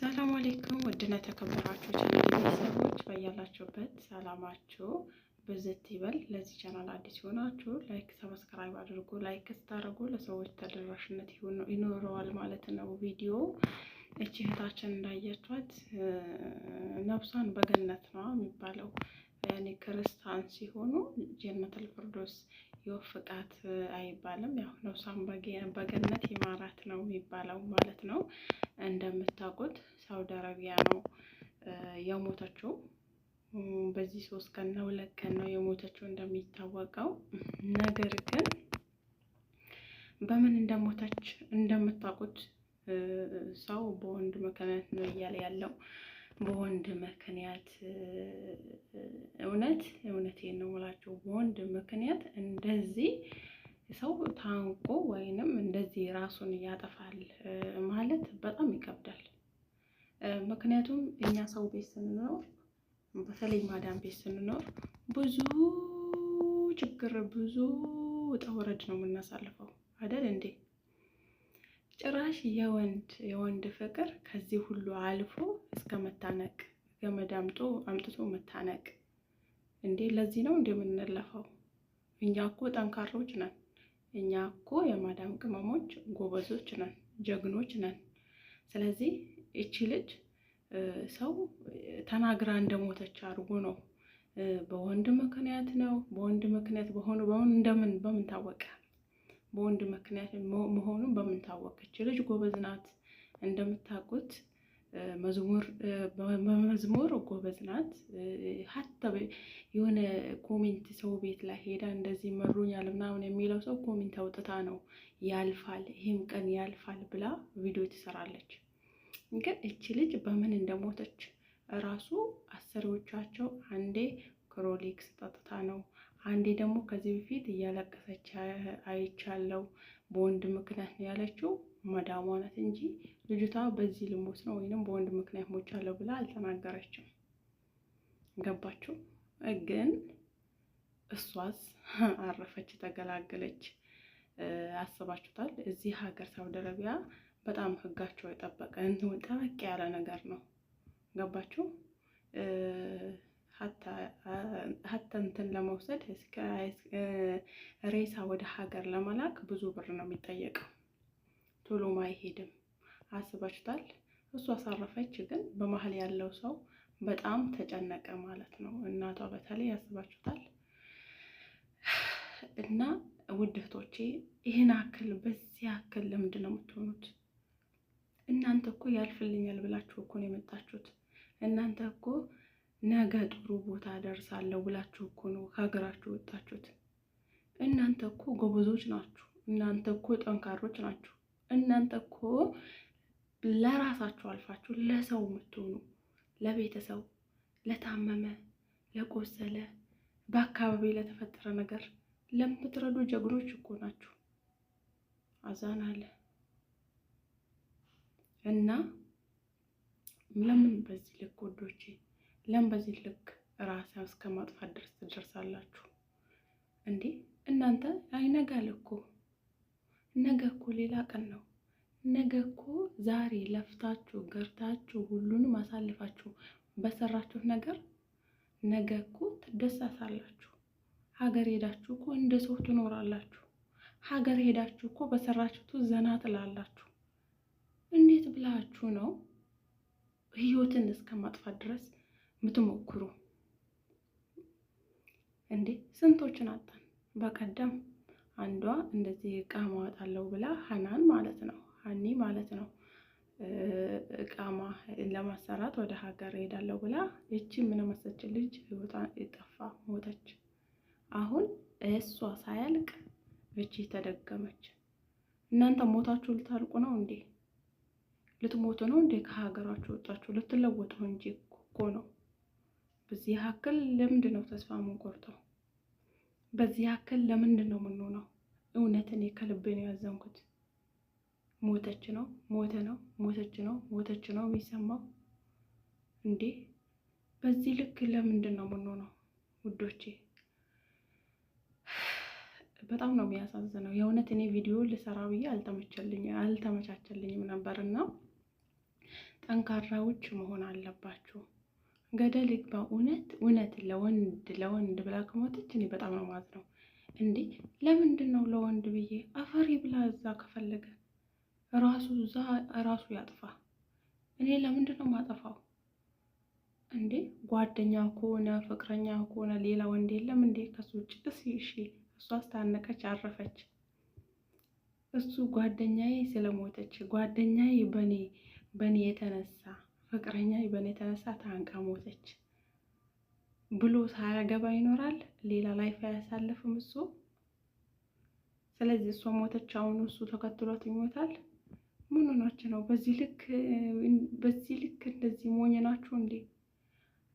ሰላም አለይኩም ውድና የተከበራችሁ ቻናል ቤተሰቦች በያላችሁበት ሰላማችሁ ብዝት ይበል። ለዚህ ቻናል አዲስ የሆናችሁ like፣ subscribe አድርጉ። Like ስታደርጉ ለሰዎች ተደራሽነት ይኖረዋል ማለት ነው። ቪዲዮ እቺ እህታችን እንዳያችኋት ነፍሷን በገነት ነው የሚባለው። ያኔ ክርስቲያን ሲሆኑ ጀነተል ፊርዶስ ይወፍቃት አይባልም። ያው ነፍሷን በገነት ይማራት ነው የሚባለው ማለት ነው። እንደምታውቁት ሳውዲ አረቢያ ነው የሞተችው። በዚህ 3 ቀን ነው 2 ቀን ነው የሞተችው እንደሚታወቀው። ነገር ግን በምን እንደሞተች እንደምታውቁት ሰው በወንድ ምክንያት ነው እያለ ያለው፣ በወንድ ምክንያት። እውነት እውነቴን ነው የምላችሁ፣ በወንድ ምክንያት እንደዚህ ሰው ታንቆ ወይንም እንደዚህ ራሱን ያጠፋል ማለት በጣም ይከብዳል። ምክንያቱም እኛ ሰው ቤት ስንኖር፣ በተለይ ማዳም ቤት ስንኖር ብዙ ችግር፣ ብዙ ውጣ ውረድ ነው የምናሳልፈው አይደል እንዴ? ጭራሽ የወንድ የወንድ ፍቅር ከዚህ ሁሉ አልፎ እስከ መታነቅ፣ ገመድ አምጥቶ መታነቅ እንዴ! ለዚህ ነው እንዴ የምንለፋው? እኛ እኮ ጠንካሮች ነን። እኛ እኮ የማዳም ቅመሞች ጎበዞች ነን፣ ጀግኖች ነን። ስለዚህ እቺ ልጅ ሰው ተናግራ እንደሞተች አድርጎ ነው። በወንድ ምክንያት ነው። በወንድ ምክንያት በሆኑ በሆኑ እንደምን በምን ታወቀ? በወንድ ምክንያት መሆኑን በምን ታወቀች? ልጅ ጎበዝ ናት። እንደምታውቁት መዝሙር በመዝሙር ጎበዝ ናት። ሀታ የሆነ comment ሰው ቤት ላይ ሄዳ እንደዚህ መሩኛል ምናምን የሚለው ሰው comment አውጥታ ነው ያልፋል፣ ይህም ቀን ያልፋል ብላ ቪዲዮ ትሰራለች። ግን እቺ ልጅ በምን እንደሞተች እራሱ አሰሪዎቻቸው አንዴ ክሮሊክስ ጠጥታ ነው፣ አንዴ ደግሞ ከዚህ በፊት እያለቀሰች አይቻለው፣ በወንድ ምክንያት ነው ያለችው መዳሟ ናት እንጂ ልጅቷ በዚህ ልሞት ነው ወይንም በወንድ ምክንያት ሞቻለሁ ብላ አልተናገረችም። ገባችሁ? ግን እሷስ አረፈች፣ ተገላገለች። አስባችሁታል? እዚህ ሀገር ሳውዲ አረቢያ በጣም ህጋቸው የጠበቀ ጠበቅ ያለ ነገር ነው። ገባችሁ? ሀታ እንትን ለመውሰድ፣ ሬሳ ወደ ሀገር ለመላክ ብዙ ብር ነው የሚጠየቀው። ቶሎም አይሄድም። አስባችሁታል? እሷ አሳረፈች፣ ግን በመሀል ያለው ሰው በጣም ተጨነቀ ማለት ነው። እናቷ በተለይ ያስባችሁታል። እና ውድ እህቶቼ ይህን አክል በዚህ አክል ለምንድን ነው የምትሆኑት? እናንተ እኮ ያልፍልኛል ብላችሁ እኮ ነው የመጣችሁት። እናንተ እኮ ነገ ጥሩ ቦታ ደርሳለሁ ብላችሁ እኮ ነው ከሀገራችሁ ወጣችሁት። እናንተ እኮ ጎበዞች ናችሁ። እናንተ እኮ ጠንካሮች ናችሁ። እናንተ እኮ ለራሳችሁ አልፋችሁ ለሰው የምትሆኑ፣ ለቤተሰብ፣ ለታመመ፣ ለቆሰለ፣ በአካባቢ ለተፈጠረ ነገር ለምትረዱ ጀግኖች እኮ ናችሁ። አዛን አለ እና ለምን በዚህ ልክ ወዶቼ፣ ለምን በዚህ ልክ ራስን እስከ ማጥፋት ድረስ ትደርሳላችሁ እንዴ? እናንተ አይነጋል እኮ፣ ነገ እኮ ሌላ ቀን ነው። ነገ እኮ ዛሬ ለፍታችሁ ገርታችሁ ሁሉንም አሳልፋችሁ በሰራችሁት ነገር ነገ እኮ ትደሰታላችሁ። ሀገር ሄዳችሁ እኮ እንደ ሰው ትኖራላችሁ። ሀገር ሄዳችሁ እኮ በሰራችሁት ዘና ትላላችሁ። እንዴት ብላችሁ ነው ህይወትን እስከ ማጥፋት ድረስ የምትሞክሩ እንዴ? ስንቶችን አጣን። በቀደም አንዷ እንደዚህ እቃ ማወጣለሁ ብላ፣ ሀናን ማለት ነው፣ ሀኒ ማለት ነው፣ እቃማ ለማሰራት ወደ ሀገር ሄዳለሁ ብላ ይቺ ምን መሰች ልጅ ህይወቷ ጠፋ፣ ሞተች። አሁን እሷ ሳያልቅ እቺ ተደገመች። እናንተ ሞታችሁ ልታልቁ ነው እንዴ? ልትሞቱ ነው እንዴ? ከሀገራችሁ ወጣችሁ ልትለወጡ እንጂ እኮ ነው። በዚህ ያክል ለምንድን ነው ተስፋ የምንቆርጠው? በዚህ ያክል ለምንድን ነው የምንሆነው? እውነት እኔ ከልቤ ነው ያዘንኩት። ሞተች ነው፣ ሞተ ነው፣ ሞተች ነው፣ ሞተች ነው የሚሰማው እንዴ! በዚህ ልክ ለምንድን ነው የምንሆነው ውዶቼ? በጣም ነው የሚያሳዝነው። የእውነት እኔ ቪዲዮ ልሰራ ብዬ አልተመቻቸልኝም ነበር እና ጠንካራዎች መሆን አለባችሁ። ገደል ይግባ። እውነት እውነት ለወንድ ለወንድ ብላ ከሞተች እኔ በጣም ነው ማለት ነው። እንዴ ለምንድን ነው ለወንድ ብዬ አፈሪ ብላ እዛ ከፈለገ ራሱ እዛ ራሱ ያጥፋ። እኔ ለምንድን ነው ማጠፋው? እንዴ ጓደኛ ከሆነ ፍቅረኛ ከሆነ ሌላ ወንድ የለም እንዴ ከሱ ውጭ? እሺ እሷ አስታነቀች፣ አረፈች። እሱ ጓደኛዬ ስለሞተች ጓደኛዬ በኔ የተነሳ ፍቅረኛዬ በኔ የተነሳ ታንቃ ሞተች ብሎ ሳያገባ ይኖራል? ሌላ life አያሳልፍም እሱ። ስለዚህ እሷ ሞተች፣ አሁን እሱ ተከትሏት ይሞታል። ምን ሆናችሁ ነው በዚህ ልክ በዚህ ልክ እንደዚህ ሞኝ ናችሁ እንዴ?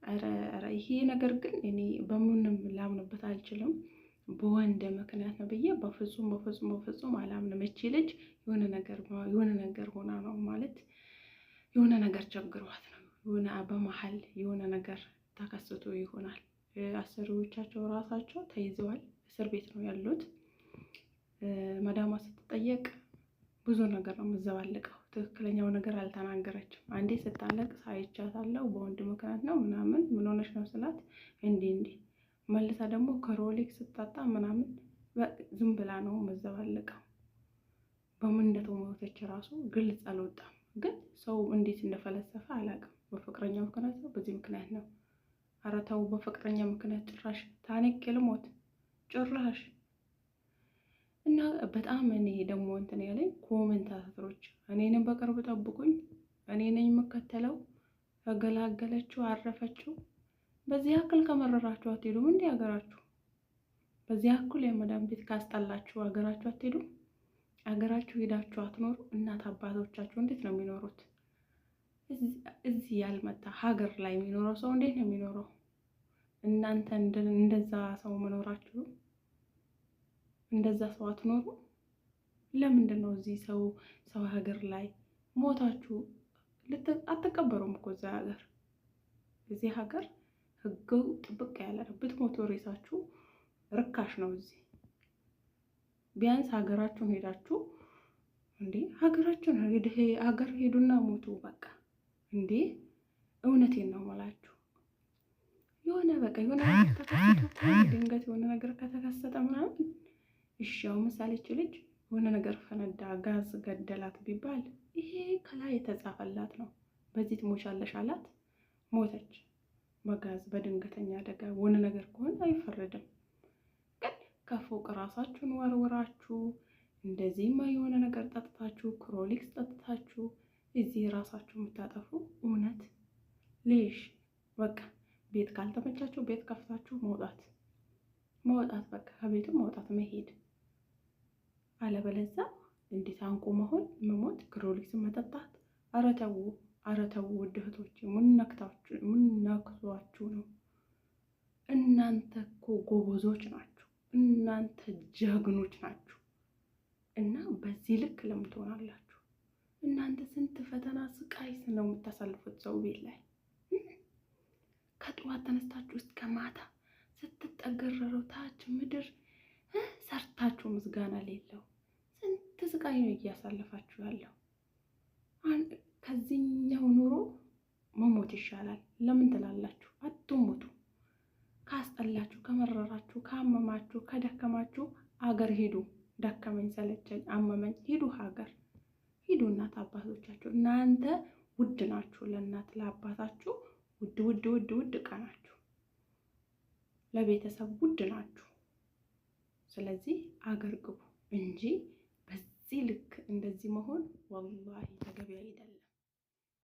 ኧረ ኧረ ይሄ ነገር ግን እኔ በምንም ላምንበት አልችልም። በወንድ ምክንያት ነው ብዬ በፍጹም በፍጹም በፍጹም አላምንም። እቺ ልጅ የሆነ ነገር የሆነ ነገር ሆና ነው ማለት የሆነ ነገር ቸግሯት ነው የሆነ በመሀል የሆነ ነገር ተከስቶ ይሆናል። አሰሪዎቻቸው ራሳቸው ተይዘዋል፣ እስር ቤት ነው ያሉት። መዳሟ ስትጠየቅ ብዙ ነገር ነው የምዘባልቀው። ትክክለኛው ነገር አልተናገረችም። አንዴ ስታለቅስ አይቻታለሁ። በወንድ ምክንያት ነው ምናምን ምን ሆነሽ ነው ስላት እንዲህ እንዲህ መልሳ ደግሞ ከሮሌክስ ስታጣ ምናምን ዝም ብላ ነው መዘባለቀው። በምን እንደተሞተች ራሱ ግልጽ አልወጣም። ግን ሰው እንዴት እንደፈለሰፈ አላውቅም። በፍቅረኛ ምክንያት ነው፣ በዚህ ምክንያት ነው። ኧረ ተው፣ በፍቅረኛ ምክንያት ጭራሽ ታንቄ ልሞት ጭራሽ። እና በጣም እኔ ደግሞ እንትን ያለኝ commentator ኦች እኔንም በቅርብ ጠብቁኝ፣ እኔ ነኝ የምከተለው፣ ተገላገለችው፣ አረፈችው። በዚህ ያክል ከመረራችሁ አትሄዱም እንዴ ሀገራችሁ? በዚህ ያክል የመዳም ቤት ካስጠላችሁ ሀገራችሁ አትሄዱም? ሀገራችሁ ሄዳችሁ አትኖሩ? እናት አባቶቻችሁ እንዴት ነው የሚኖሩት? እዚህ ያልመጣ ሀገር ላይ የሚኖረው ሰው እንዴት ነው የሚኖረው? እናንተ እንደዛ ሰው መኖራችሁ እንደዛ ሰው አትኖሩ? ለምንድን ነው እዚህ ሰው ሰው ሀገር ላይ ሞታችሁ አትቀበሩም እኮ እዛ ሀገር። እዚህ ሀገር ህጉ ጥብቅ ያለ ነው። ብትሞቱ ሬሳችሁ ርካሽ ነው። እዚህ ቢያንስ ሀገራችሁን ሄዳችሁ እንዴ ሀገራችሁን ሀገር ሄዱና ሞቱ በቃ። እንዴ እውነቴን ነው የምላችሁ። የሆነ በቃ የሆነ ነገር ተከስቶ ድንገት የሆነ ነገር ከተከሰተ ምናምን እሺ፣ ያው ምሳሌ ይህች ልጅ የሆነ ነገር ፈነዳ፣ ጋዝ ገደላት ቢባል ይሄ ከላይ የተጻፈላት ነው። በዚህ ትሞቻለሽ አላት፣ ሞተች በጋዝ በድንገተኛ አደጋ የሆነ ነገር ከሆነ አይፈረድም። ግን ከፎቅ ራሳችሁን ወርውራችሁ እንደዚህማ የሆነ ነገር ጠጥታችሁ ክሮሊክስ ጠጥታችሁ እዚህ ራሳችሁ የምታጠፉ እውነት ليش በቃ ቤት ካልተመቻችሁ ቤት ከፍታችሁ መውጣት መውጣት በቃ ከቤቱ መውጣት መሄድ። አለበለዛ እንዴት አንቆ መሆን መሞት፣ ክሮሊክስ መጠጣት። ኧረ ተው፣ ኧረ ተው ውድ እህቶቼ፣ ምን ነክቷችሁ ነው? እናንተ እኮ ጎበዞች ናችሁ። እናንተ ጀግኖች ናችሁ። እና በዚህ ልክ ለምን ትሆናላችሁ? እናንተ ስንት ፈተና ስቃይ ነው የምታሳልፉት ሰው ቤት ላይ ከጠዋት ተነስታችሁ እስከ ማታ ስትጠገረሩ ታች ምድር ሰርታችሁ ምስጋና ሌለው ስንት ስቃይ ነው እያሳለፋችሁ ያለው። ከዚህኛው ኑሮ መሞት ይሻላል ለምን ትላላችሁ? አትሞቱ። ካስጠላችሁ፣ ከመረራችሁ፣ ካመማችሁ፣ ከደከማችሁ አገር ሂዱ። ደከመኝ፣ ሰለቸኝ፣ አመመኝ፣ ሂዱ ሀገር ሂዱ። እናት አባቶቻችሁ እናንተ ውድ ናችሁ። ለእናት ለአባታችሁ ውድ ውድ ውድ ውድ ዕቃ ናችሁ። ለቤተሰብ ውድ ናችሁ። ስለዚህ አገር ግቡ እንጂ በዚህ ልክ እንደዚህ መሆን ወላሂ ተገቢ አይደለም።